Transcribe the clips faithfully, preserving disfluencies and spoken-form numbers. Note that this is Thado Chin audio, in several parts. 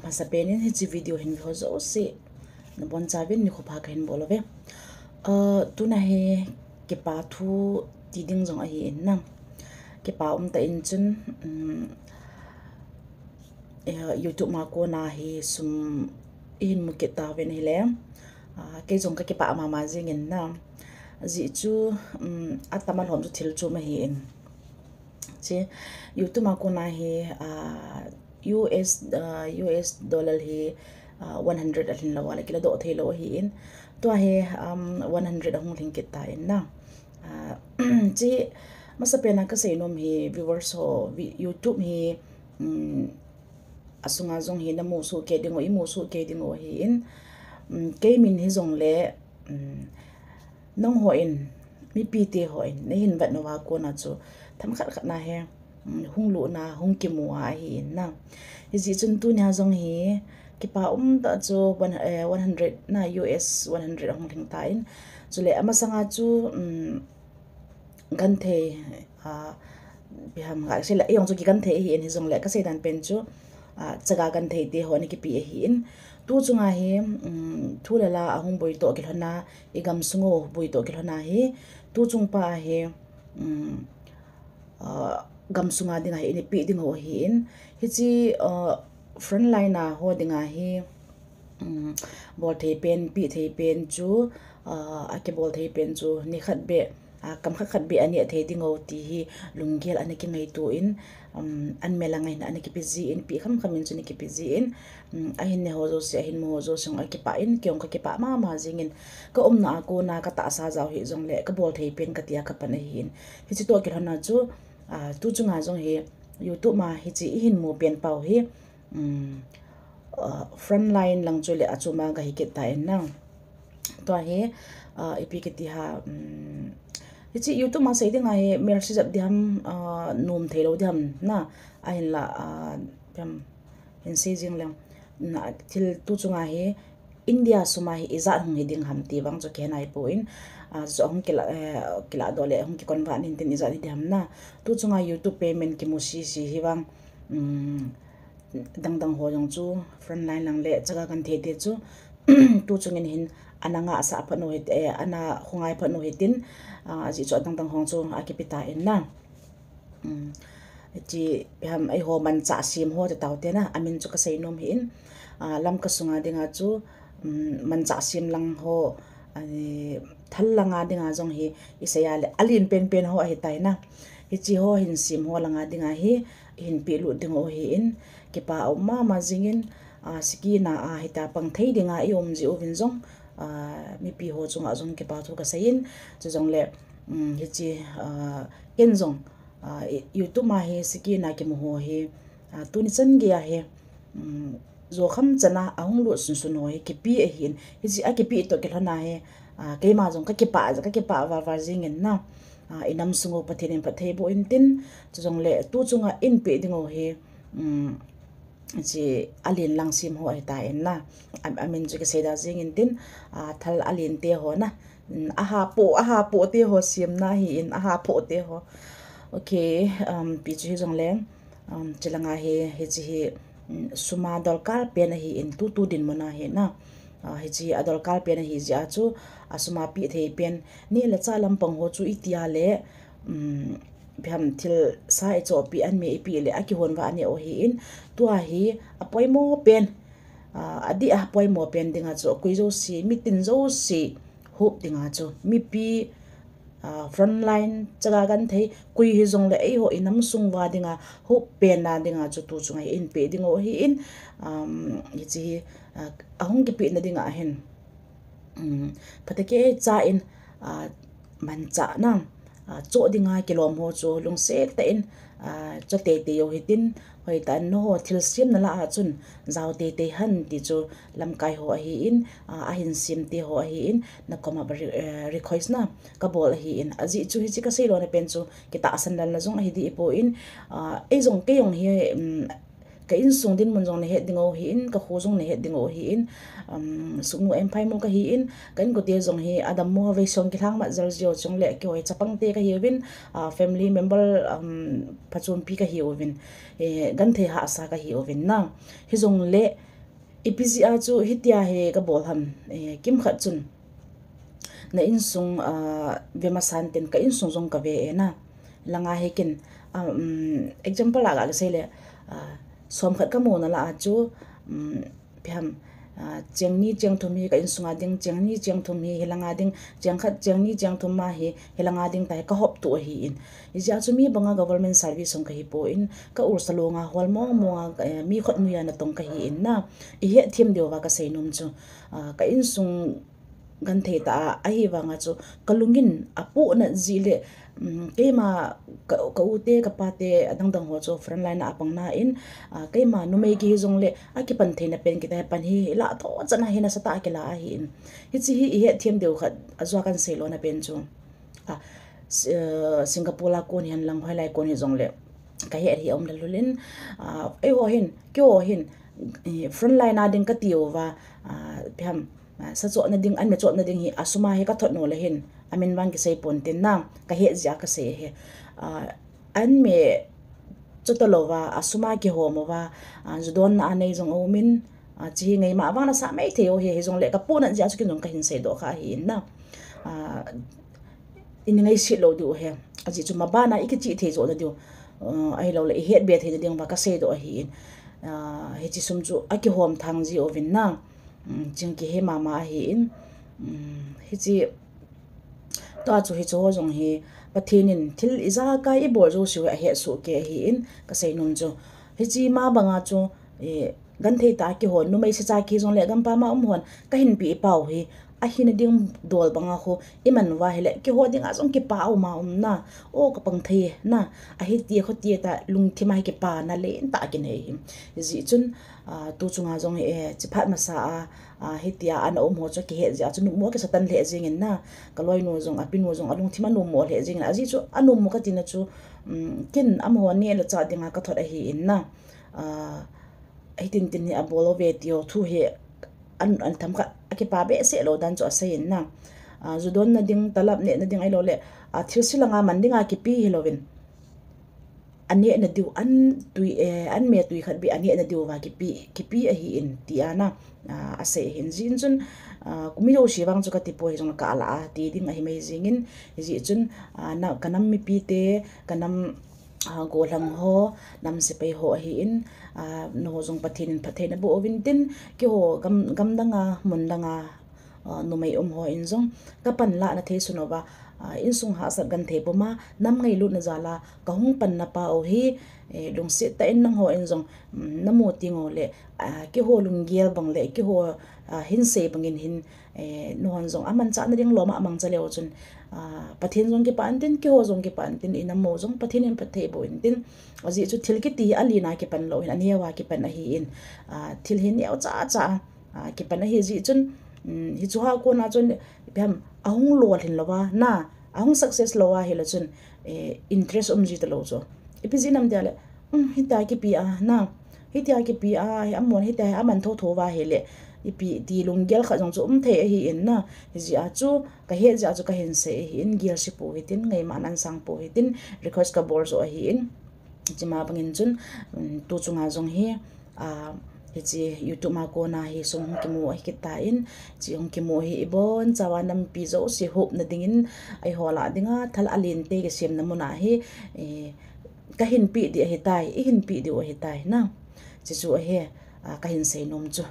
Amasapen in hiche video hin ve ho jouse nabonchauvin nikho pha kahin bol uve. Ah, tuna hi kipa thu ti ding jong ahin na. Kipa umtah in chun, um, eh, YouTube ma kona hi sum ihin mu kit tauvin ahile, ah, kei jong kakipah mama jingin na. Ajeh chu, um, atama lhom chu thil chom ahin. Hiche YouTube ma kona hi, ah, U S, ah, U S dollar hi, ah, one hundred alhin lou a le kiladoh thei lou ahin. Tua hi, um, one hundred ahung lhing kit tan na. Ah, hiche amasapen a kasei nom hi viewers ho, vi-, YouTube hi, um, asunga jong hi namu soh kei diu, imu soh kei diu ahin. Um, kei min hijongle, um, nangho in, mipite ho in, neihin vet nauva kona chu, themkhat khat na hi, um, hung lutna, hung kimu a ahin na. Hijeh chun tunia jong hi, kipa umtah chu one, eh, one hundred na U S one hundred ahung lhing tan. Chule amasanga chu, um, genthei, ah, ipi ham kasei le, ijong chu kigenthei ahin hijongle kasei dan pen chu, ah, chaga genthei te ho ana kipe ahin. Tu chunga hi, um, thu le la ahung boi toh kilhon a, igam sung u boi toh kilhon a hi, tu chung pa hi, um, ah, gam sunga dinga hi eina pe diu ahin. Hiche, ah, frontline a ho dinga hi, um, bol thei pen, pe thei pen chu, ah, akibol thei pen chu, nikhat beh, ah, kam khat khat beh aneh thei diu ti hi, lunggel ana kingaito in, um, an mel a ngai in ana kipe jin, pe kham kham in chu ana kipe jin, um, ahin ne ho jouse, ahin mu ho jouse jong akipah in, kei jong kakipah mama jingin, ka umna a kona katahsa jao hijongle, kabol thei pen katia kapan ahin. Hiche toh kilhon a chu, ah, tu chunga jong hi, YouTube ma hiche ihin mu pen pau hi, um, ah, frontline lang chule achom a kahi kit tan na. Tua hi, ah, ipi kiti ham, um, hiche YouTube ma sei dinga hi, mel sijat diham, ah, nom thei lou diham na, ahinla, ah, ipi ham, hin sei jing leng. Na, thil tu chunga hi, India sum a hi ijat hung hi ding ham ti vang chu kihe nai poi, ah, chu ahung kila, eh, kiladoh le, hung kiconvert in tin ijat hi diham na. Tu chunga YouTube payment kimu sese hi vang, um, dang dang ho jong chu frontline lang le chaga genthei te chu, tu chungin hin ana ngahsah phat u hite, eh, ana khongai phat u hitin, ah, ajeh chu adang dang ho chu akipe tan na. Um, hiche, ipi ham, eiho manchah sem ho ti tau te na, amin chu kasei nom ahin, ah, Lamka sunga dinga chu, um, manchah sem lang ho, ani, thal langa dinga jong hi, isei a le, alen pen pen ho ahitai na. Hiche ho hin sem ho langa dinga hi, ihin pelut diu ahin, kipa aum mama jingin, ah, sikina a hita pang thei dinga i um ji uvin jong, ah, mipi ho chunga jong kipa thu kasei in, chujongle, um, hiche, ah, ken jong, ah, i-, YouTube ma hi sikina kimu ho hi, ah, tuni chan gei a hi, um, jo kham chan a ahung lut sun sun ho hi kipe ahin, hiche akipe toh kilhon a hi, ah, keima jong kakipah, kakipah val val jingin na, ah, inam sung u Pathen in phatthei boh in tin, chujongle tu chunga eina pe diu hi, um, hiche alen lang sem ho ahitan na. A, amin chu kisei da jingin tin, ah, thal alen te ho na. Um, aha po, aha po te ho sem na ahin, aha po te ho. Ok, um, ipi chu hijongle, um, hiche langa hi, hiche hi, um, sum a dolkal pen ahin, tu tu dinmun a hi na. Ah, hiche hi adolkal pen ahi jeh a chu, asum a pe thei pen, neh le chah lampang ho chu iti a le, um, ipi ham, thil sa ichohpeh, an me ipi le akihon uva aneh u ahin, tua hi apoimo pen, ah, adih a apoimo pen dinga chu akui jouse, mitin jouse hop dinga chu, mipi, ah, frontline, chaga genthei, koi hijongle eiho inam sung uva dinga hop pen na dinga chu tu chunga hi eina pe diu ahin, um, hiche hi, ah, ahung kipehna dinga hin, um, phatecha in, ah, manchah na, ah, choh dinga kilom ho chu lungset tah in, ah, cho teitei u hitin, hoitah in nangho thilsemna lah a chun jao teitei hen ti chu lamkai ho ahin, ah, ahin sem te ho ahin, nakoma re-, eh, request na kabol ahin, ajeh chu hiche kasei lona pen chu kitahsan lelna jong ahi deh poi, ah, ei jong, kei jong hi, um, ka insung dinmun jong nahet diu ahin, ka kho jong nahet diu ahin, um, Sugnu Emphaimo kahin, ka inkote jong hi adammo, vei song kilhang mat jel jeh u chule keiho hi chapang te kahiuvin, ah, family member, um, phachompi kahiuvin, eh, genthei hahsa kahiuvin na. Hijongle, Ipi jeh a chu hitia hi kabol ham, eh, kimkhat chun na insung, ah, ve masan tin ka insung jong kave e na. Langa hi kin, ah, um, example a ga kasei le, ah, som khat kamu na lah a chu, um, ipi ham, ah, cheng ni cheng thum hi ka insunga ding, cheng ni cheng thum hi hilanga ding, cheng khat cheng ni cheng thum ma hi hilanga ding ti hi kahop to ahi in. Hijeh a chu mi banga government service hung kahi poi, ka ur salonga hol mong monga, eh, mi khut muiya natong kahi in na. Ihet them diu va kasei nom chu, ah, ka insung genthei tah a, ahivanga chu kalungin apohnat jeh le, um, keima ka, ka u te, ka pa te, adang dang ho chu front line a apang na in, ah, keima numei kihi jong le, akipan theina pen kiti hi pan hi, lah tho chan a hi nasatah a kila ahi in. Hiche hi ihet them diu khat, ajeh a kahin sei lona pen chu. Ah, S-, eh, Singapore a kon hihen lang hoilai kon hi jong le, kahet hi aum lel lul in, ah, eiho hin, keiho hin, eh, front line a ding kati uva, ah, ipi ham, ah, sa chohna ding, an me chohna ding hi, asum a hi kathot nom le hin, amin vang kisei pon tin na, kahet jeh a kasei hi. Ah, an me choh talou va, asum a kihom uva, ah, ju donna a nei jong aum in, ah, hiche hi ngeima vang nasa maithei u hi, hijong le kapohnat jeh a chu kin jong kahin seidoh kha ahi in na. Ah, in ngaiset lou diu hi. Ajeh chu maban a ikichih thei joh na diu, ah, ahilou le ihet be thei na ding va kaseidoh ahi in. Ah, hiche sum chu akihom thang ji uvin na. Um, ching kihe mama ahi in. Um, hiche Tua chu hiche ho jong hi Pathen in thil ijakai ibol jouse u hi ahet soh kei ahi in kasei nom chu. Hiche ma banga chu, eh, genthei tah a kihon, numei secha kihi jong le gampam a um hon, kahin pe pau hi, ahina ding dol banga khu, iman uva hile, keiho dinga jong kipa aum a um na, o kapang thei na, ahi ti, kho ti ta, lungthim a hi kipana lentah a kinei hi. Hijeh chun, ah, tu chunga jong hi, eh, chiphat masa a, ah, hitia ana um ho chu kihet jeh a chu, nommo kisa tan lheh jeng in na, kaloinu jong, apinu jong, alungthim anommo lheh jeng in, ajeh chu anommo kati na chu, um, kin amaho neh le chah dinga kathot ahi in na, ah, hitin tin hi abol uve ti ho thu hi an, an themkhat akipa behseh lou dan chu asei in na. Ah, ju donna ding, talap nehna ding ahilou le, ah, thilse langa man dinga kipe hilou in. Aneh na diu, an tui, eh, an me tui khat beh aneh na diu va kipe, kipe ahi in ti a na, ah, asei ahi in. Hijeh chun, ah, mi jouse vang chu kati poi, hijong le kalah a ti ding ahi mai jeng in. Hijeh chun, ah, na, kanam mipi te, kanam, ah, gollhang ho, nam sepai ho ahi in, ah, nangho jong Pathen in phatthei naboh uvin tin, keiho gam, gam danga, mun danga, ah, numei um ho in jong, kapan lah na thei sun uva, ah, insung hahsat genthei puma, nam ngailutna jal a, kahung panna pa u hi, eh, lungset tah in nangho in jong, um, namu teng u le, ah, keiho lunggel bang le, keiho, ah, hinsei bang in hin, eh, nanghon jong amanchah na ding lom a amangcha leu chun, ah, Pathen jong kipah in tin, keiho jong kipah in tin, inam u jong Pathen in phatthei boh in tin, ajeh chu thil kiti hi alen a kipan lou hin, aneo a kipan ahi in, ah, thil hi neocha cha a, ah, kipan ahi jeh chun, um, hiche ho a kona chun, ipi ham, ahung lolhin lou va, na, ahung success lou ahile chun, eh, interest um ji talou chu. Ipi jeh ham tia le, um, hitia kipe a, na, hitia kipe a, hi amon, hitia hi aman tho tho va hile, ipi ti lunggel khat jong chu um thei ahi in na, hijeh a chu, kahet jeh a chu kahin sei ahi in, gel se pou hitin, ngaima nan sang pou hitin, request kabol joh ahi in. Hiche ma bang in chun, um, tu chunga jong hi, ah, hiche YouTube ma kona hi sum hung kimu ahi kit tan, hiche hung kimu hi ibonchauva nampi jouse hopna ding in, eiho lah dinga thal alen te kisem na mun a hi, eh, kahin pe ding ahi tai, ihin pe diu ahi tai na. Hiche chu ahi, ah, kahin sei nom chu.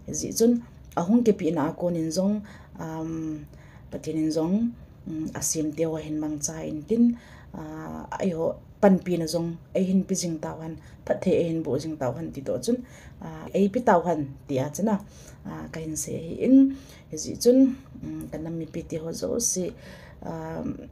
Hijeh chun, ahung kipehna a kon in jong, um, Pathen in jong, um, asem te ho ahin mangcha in tin, ah, eiho panpina jong eihin pe jing tauhen, phatthei eihin boh jing tauhen ti toh chun, ah, eipe tauhen ti a chun a, ah, kahin sei ahi in, hijeh chun, um, kanam mipi te ho jouse, um,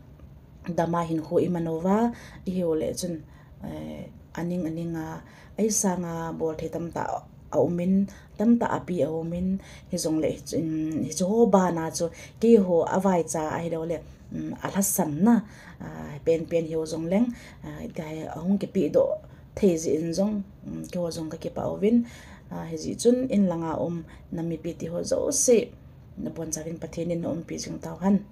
dam a hinkho iman uva, ihiu le chun, eh, aning aning a, eisang a bol thei tamtah aum in, tamtah api aum in, hijong le, um, hiche ho bana chu, keiho avaicha ahilou le, um, alhasam na, ah, penpen hiu jong leng, ah, tia hi ahung kipe doh thei jeh in jong, um, keiho jong kakipah uvin, ah, hijeh chun in langa um nam mipi te ho jouse, nabonchauvin Pathen in naumpi jing tauhen.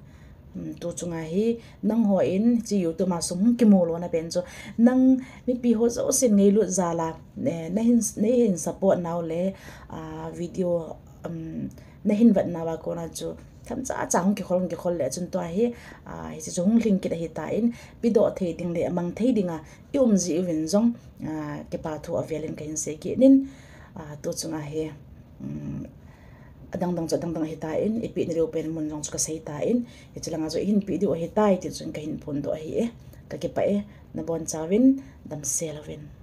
Um, tu chunga hi nangho in hiche YouTube a sum hung kimu lona pen chu, nang mipi ho jousen ngailut jal a, eh, nahin, neihin support nau le, ah, video, um, nahin vet nauva kona chu themcha cha hung kikhol, hung kikhol le chun tua hi, ah, hiche chu hung lhing kit ahitan, pedoh thei ding le mang thei dinga i um jiuvin jong, ah, kipa thu avelin kahin sei kit in, ah, tu chunga hi, um, adang dang chu adang dang ahitan, ipeh nadiu pen mun jong chu kasei tan, hiche langa chu ihin peh diu ahitai ti chun kahin phondoh ahi e. Kakipah e, nabonchauvin damsel uvin.